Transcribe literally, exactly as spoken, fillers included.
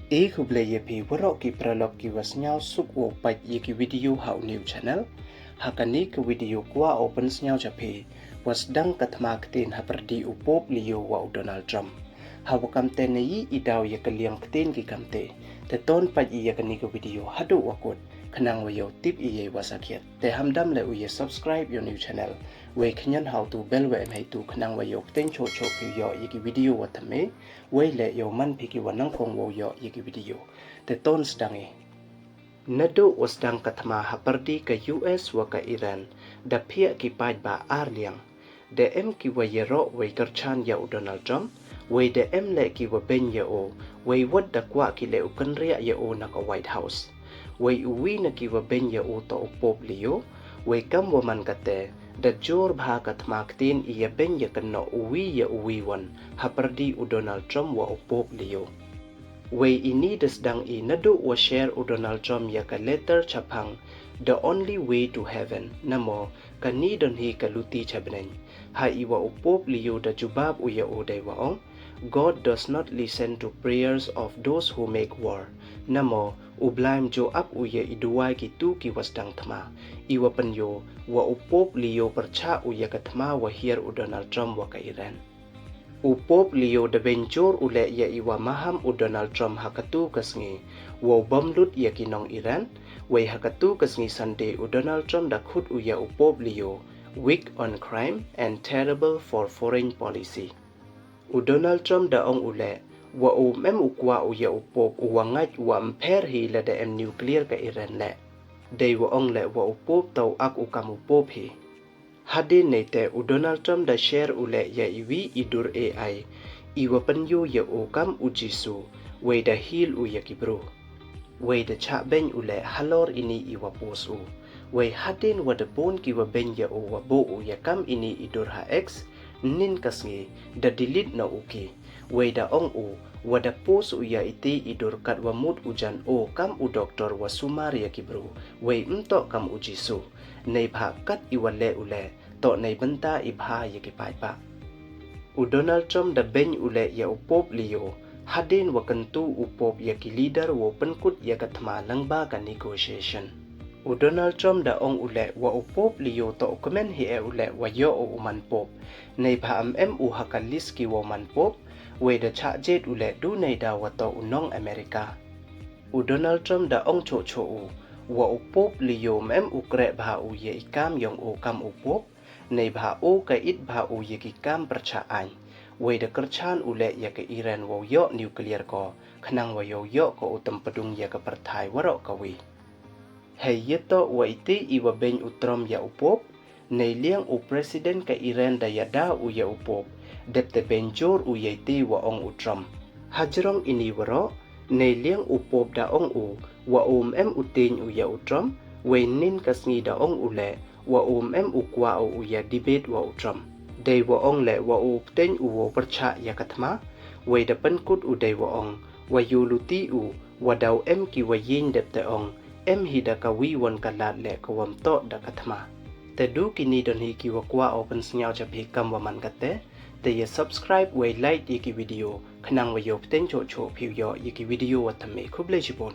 E khublei ya phi waroh ki paralok ki wa sniawsuk wow pait ya ki video ha u new channel. Ha kani ka video kwah o pynsniaw cha phi, wa sdang ka thma ktien hapyrdi u Pope Leo wa u Donald Trump. Ha wa kamte ne i daw ya ka liang ktien ki kamte. Te ton pait i ya kani ka video haduh wa kut, khnang wa yow tip i ya i wa sakhiat. Te ham dam leh u ya subscribe ya u new channel, wei khñiot ha u tu bell wa em heitu, khnang wa yow pteng choh choh phi yoh ya ki video wa thymme, wei leh yow man phi ki wa nangkhong wow yoh ya ki video. Te ton sdang i. Naduh wa sdang ka thma hapyrdi ka U S wa ka Iran, da phiah ki paidbah ar liang. Da em ki wa yaroh wei kyrchan ya u Donald Trump, wei da em leh ki wa beiñ ya u, wei wat da kwah ki leh u kynriah ya u na ka White House. Wei u wi na ki wa beiñ ya u toh u Pope Leo, wei kam wa man kate, da jur bha ka thma ktien i ya beiñ ya kynnoh u wi ya u wi wan, hapyrdi u Donald Trump wa u Pope Leo. Wei ini da sdang i naduh wa share u Donald Trump ya ka letter chaphang The Only Way to Heaven, namo kani don hi ka luti cha bneiñ. Ha i wa u Pope Leo da jubab u ya u dei wa ong, "God does not listen to prayers of those who make war." Namo, U Blai ym jooh ap u ya i duwai ki tu ki wa sdang thma. I wa pynyoo, wa u Pope Leo pyrchah u ya ka thma wa hiar u Donald Trump wa ka Iran. U Pope Leo da beiñ jur u leh ya i wa maham u Donald Trump ha katu ka sngi, wow bom lut ya ki nong Iran, wei ha katu ka sngi Sunday u Donald Trump da khut u ya u Pope Leo, "Weak on crime and terrible for foreign policy." U Donald Trump da ong u leh, wa u ym em u kwah u ya u Pope u wa ngait wa ym pher hi lada em nuclear ka Iran leh. Dei wa ong leh wa u Pope toh u ak u kam u Pope hi. Hadien neite u Donald Trump da share u leh ya i wi i dur A I, i wa pynyoo ya u kam u Jisu, wei da heal u ya ki bru. Wei da chah beiñ u leh halor ini i wa post u. Wei hadien wa da bun ki wa beiñ ya u wa buh u ya kam ini i dur ha X, nin ka sngi, da delete noh u ki. Wei da ong u, wa da post u ya iti i dur kat wa mut u jan u kam u doctor wa sumar ya ki bru, wei ym toh kam u Jisu. Neibhah kat i wa leh u leh, toh neibynta i bha ya ki paidbah. U Donald Trump da beiñ u leh ya u Pope Leo, hadien wa kyntu u Pope ya ki leader wow pynkut ya ka thma lyngba ka negotiation. U Donald Trump da ong u leh wa u Pope Leo toh u kmen hi e u leh wa yoh u u man Pope. Neibhah ym em u ha ka list ki wow man Pope, wei da chah jied u leh du neidaw wa toh u nong America. U Donald Trump da ong choh choh u, wa u Pope Leo ym em u kreh bha u ya i kam yong u kam u Pope, neibhah u ka it bha u ya ki kam pyrchah aiñ. Wei da kyrchan u leh ya ka Iran wow yoh nuclear ko, khnang wa yow yoh ko u tympdung ya ka pyrthai waroh kawi. Hei yatoh wa iti i wa beiñ u Trump ya u Pope, neiliang u President ka Iran da yada u ya u Pope, dep te beiñ jur u ya iti wa ong u Trump. Hajrong ini waroh, neiliang u Pope da ong u, wa u ym em u tieñ u ya u Trump, wei nin ka sngi da ong u leh, wa u ym em u kwah u u ya debate wa u Trump. Dei wa ong leh wa u pteng u wow pyrchah ya ka thma, wei da pynkut u dei wa ong, wa yoh luti u, wa daw em ki wa yeng dep te ong, em hi da ka wi wan ka lad leh ka wa ym toh da ka thma. Te du kini don hi ki wa kwah o pynsniaw cha phi kam wa man kate, te ya subscribe wei like ya ki video, khnang wa yoh pteng choh choh phi u yoh ya ki video wa thymme. Khublei chibun.